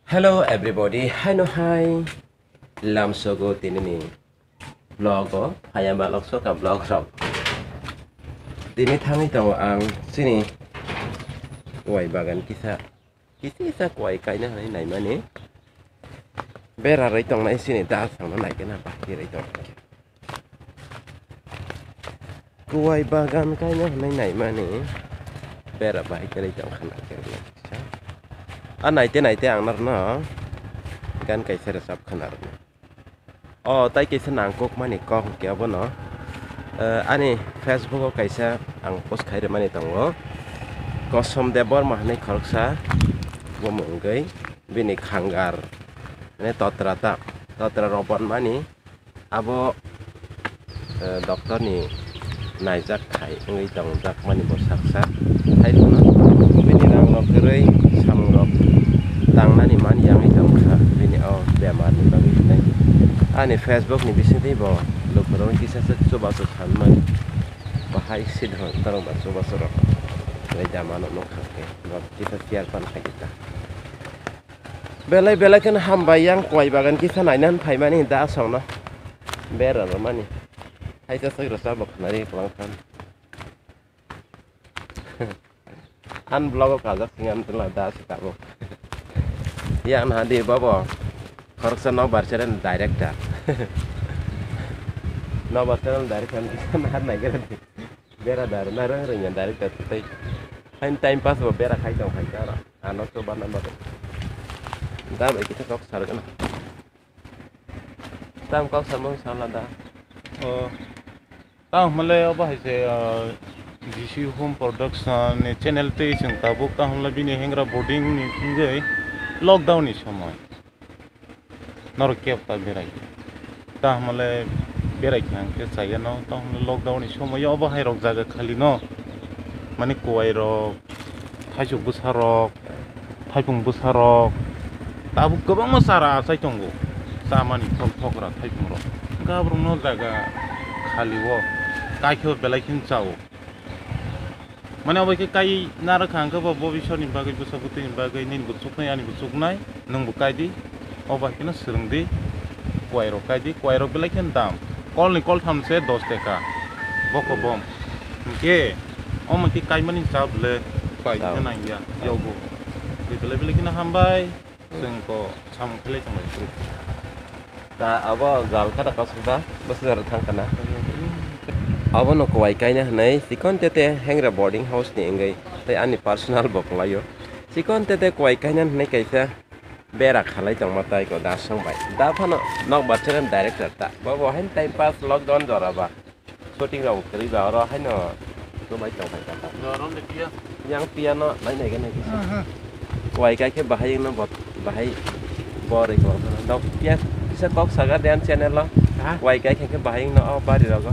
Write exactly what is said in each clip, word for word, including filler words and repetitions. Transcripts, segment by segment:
Hello everybody, haino hai lamsogo tinini vlog o phaya malok soka vlog rok. Tini thangwi tongo ang chini kuwai bagan kisa, kisa kisa kuwai kaina hinwi naimani. Bera rwi tongnai chini da songno naikhe na bahai rwi tongkhe. Kuwai bagan kaina hinwi naimani bera bahai kwrwi tongkha naikhe. A naite naite ang norno gan kaisa rwchap khna rwno. O tai kaisa nangkukmani kok hwnkhe abono, eh, ani Facebook o kaisa ang post khai rwmani tongo. Kosom Debbarma hinwi khoroksa bo mungwi bini khangar, mane totra ta, totra rok bonmani. Abo, eh, doctor ni naijak khai wngwi tongjakmani bo saksa. Hai phano bini rang rok kwrwi samung rok tangnani man yangwi tongkha bini o bemar ni bagwi hinwi. Ani Facebook ni bisingtwi bo lukurok kisa se chubachu sanmani. Bahai sidhon torok ba chubachu rok. Lai da mano nukha khe bo kisa share pan khai ta. Belai belai kheno hambai yang kuwai bagan kisa naina phaimani da songno. Bera rwmani. Hai ta sai rwchap bo khnari kwbang khan. An vlog o kajak sing an tla da se tabuk. Yang na di babo. Khoroksa no bar channel director. No bar channel director ni kisa na har nai gara di. Bera dar na rang rang ya director tai. Hain time pass bo bera khai tong khai ta. Ano to bana ba. Da bai kita kok sar gana. Tam kok samo sala da. O, tamo le obo hai se, ah, G C Home Production ni channel tei chwng tabuk tamo le bini hengra boarding ni wngwi lockdown ni somoi norok kebo ta berai. Tamo le berai kha hwnkhe chaya no, tamo le lockdown ni somoi obo hai rok jaga khali no. Mani kuwai rok, thaichuk bwsa rok, thaipung bwsa rok, tabuk kwbangma chara achai tongo, chamani phol phokra thaipung rok. Hwnkhe aborokno jaga khali o kaikhe belai kheno chao. Mani obo khe kai narwkha hwnkhe bo bobiswrni bagwi, bwsa bwtwini bagwi, nini bo chuknai, ani bo chuknai. Nwng bo kai di, o bai kheno swrwng di, kuwai rok kai di, kuwai rok belai kheno dam, kol ni kol tham se dos teka, boko bom, hwnkhe omo khe kaimani cha bwle, pai Chao. Khe nang ya, yago, tei belai belai kheno hambai, chwng ko samung khlai tong lai. Ta abo jal kha da kosok da, bwswk jora thang kana. Abono kuwai kaina hwnwi chikon tete hengra boarding house ni wngwi, tei ani personal bo kwlaio. Chikon tete kuwai kaina hwnwi kaisa bera khalai tongma tai ko da song bai. Da phano nok bar channel director ta. Bo bo hain time pass lockdown jora ba. Shooting rok kwrwi ba oro haino kwmai tong phai kha. Jorom de piya. Yang piya no nai nai gana kisa. Aha. Kuwai kai khe bahai no bot bahai bor roi ko. Dok piya kisa kok saga den channel lo. Ha? Kuwai kai khe khe bahai no o bari rogo.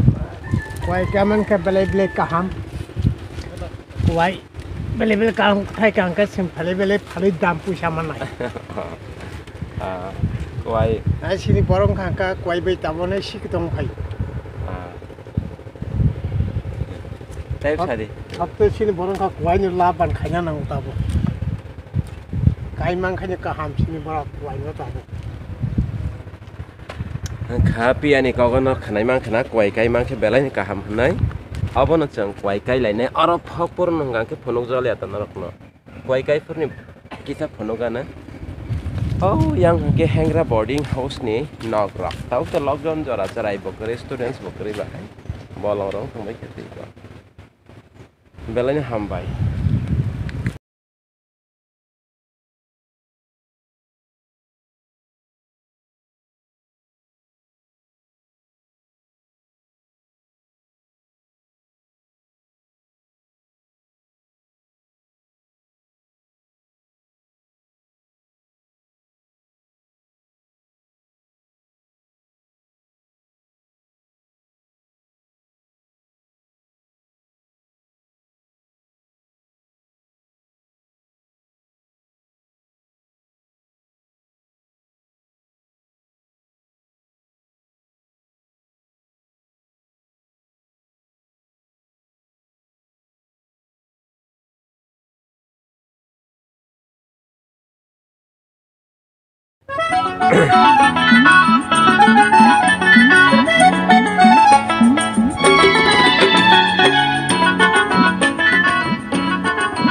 Kuwai kaman khe belai belai kaham. Kuwai. Bele bele kang thai kang khe sing phalwi bele phalwi dam puisa manai. Ah, kuwai. Ai sini borok kang kha kuwai bai tamo nai sik tong phai. Ah. Tei Hap-, sadi. Hapto sini borok kha kuwai ni laban khaina nang tabo. Kai mang khaina kaham sini borok kuwai no tabo. Wngkha piyani kogo no khwnai mankha na, kuwai kai mankhe belai ni kaham hwnwi. Obono chwng kuwai kai lainai, oro phok phor no hwnkha khe phunuk jol ya ta norok no. Kuwai kai phurni kisa phunuk ano. O yang hwnkhe hengra boarding house ni nok rok. Tabuk to lockdown jora chwrai bo kwrwi, students bo kwrwi bahai. Bolong rok thangbai khe twi ko. Belai ni hambai.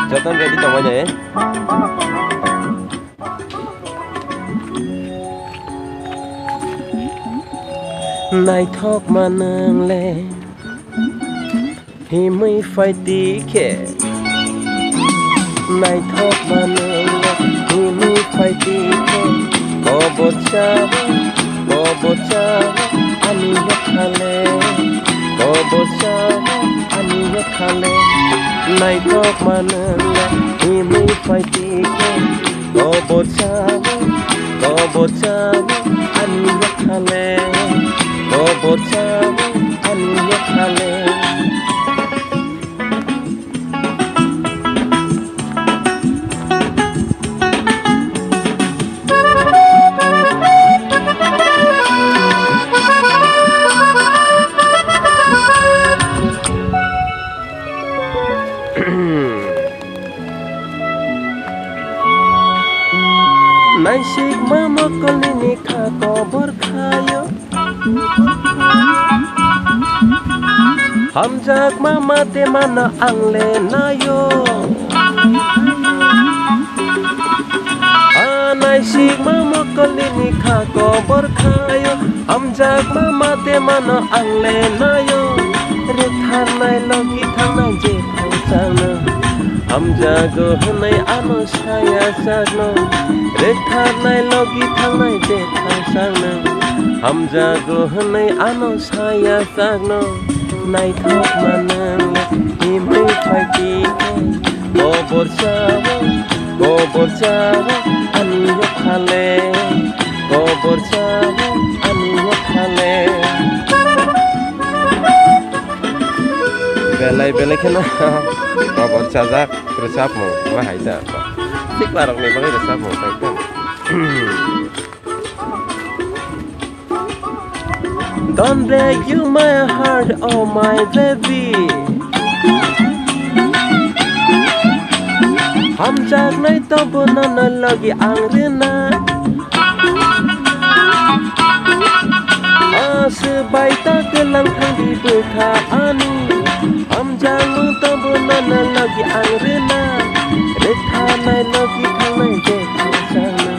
Jotono ready tongmani. Naithok ma nwng le himwi phai tikhe. Naithok ma nwng le himwi phai tikhe. Kobor chao, kobor chao, ani yakha le. Kobor chao, ani yakha le. Naithok ma nwng le himwi phai tikhe. Kobor chao, kobor chao, ani yakha le. Kobor chao, ani yakha le. Naisik ma mokolni kha kobor khayo. Hamjak ma mate mano ang le nayo. A naisik ma mokolni kha kobor khayo. Hamjak ma mate mano ang le nayo. Rek thanai logi thangnai je thang changno. Hamjago hwnwi ano saya chakno. Rek thanai logi thangnai je thang changno. Hamjago hwnwi ano saya chakno. Naithok ma nwng himwi phai tikhe. Kobor chao, kobor chao, ani yakha le. Kobor chao, ani yakha le. Belai belai kheno kobor chajak rwchapmung ma hai da. Sikla rokni bagwi rwchapmung khai khe. Don't break you my heart, oh my baby. Hamjaknai tobo nono logi ang rina. Aswk bai ta kwlang thangdi bwkha ani. Hamjaknai tobo nono logi ang rina. Rwkhanai logi thangnai je thang changna.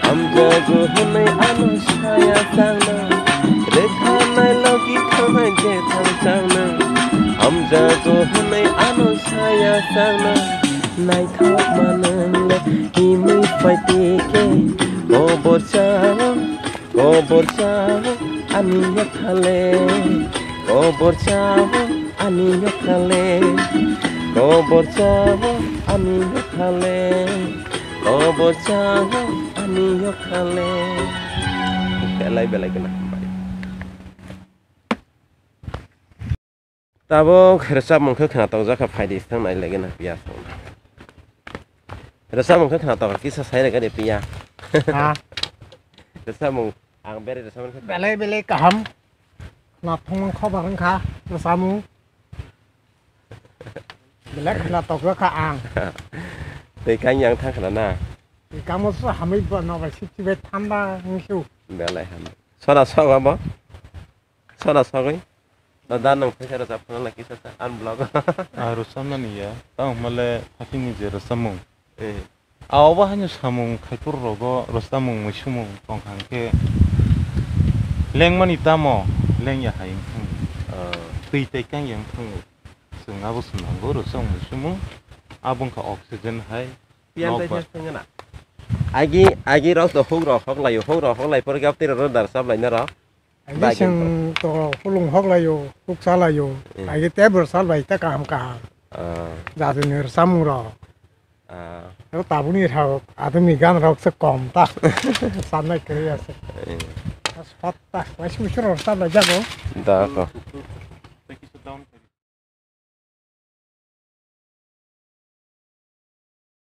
Hamjago hwnwi ano saya changna. Rwkhanai logi thangnai je thang changna. Hamjago hwnwi ano saya changna. Naithok ma nwng le himwi phai tikhe. Kobor chao, kobor chao, ani yakha le. Kobor chao, ani yakha le. Kobor chao, ani yakha le. Kobor chao, ani yakha le. Belai belai kheno hambai. Tabuk rwchapmung khe khwnatok jak kha, phaidi thang nai lagi na piya song. Rwchapmung khe khwnatok kisa sai rega de piya. Ha? Rwchapmung ang bere rwchapmung khe. Belai belai kaham. Khwnathokmung khobar wngkha rwchapmung. Belai khwnatok jak kha ang. Tei kang yang thang khna na. Tei kamo sa hamwi ba no bai sip sip thanda wngsu. Belai hamwi. Sora sok abo. Sora sogwi. Da, da nwng phaisa rwchap phano laki sa sa, an vlog. Ah, rwchapnani ya. Tamo hwnmale hatingni je rwchapmung. Eh. Aobo haino samung khaitor rogo rwchapmung muisumung tongkha hwnkhe lengmani tamo lengya hai wngthang. Ah. Twi tai kangya wngthango. Chwng abo swnamgo rwchapmung muisumung. Abo wngkha oxygen hai. Pian tai nokbar. Agi, agi rok to huk rok hok laio, huk rok hok lai pore gap tei rok dar sap lai na rok. Agi chwng to hulung hok laio, huk cha laio. Eh. Agi tei bwrsa bai ta kaham kaham. Ah. Jatini rwchapmung rok. Ah. Abo tabukni rok, adoni gan rok se kom ta. Sanai kwrwi ase. Eh. Sot ta, waisa waisa rok rwchap lai jago. Da ko.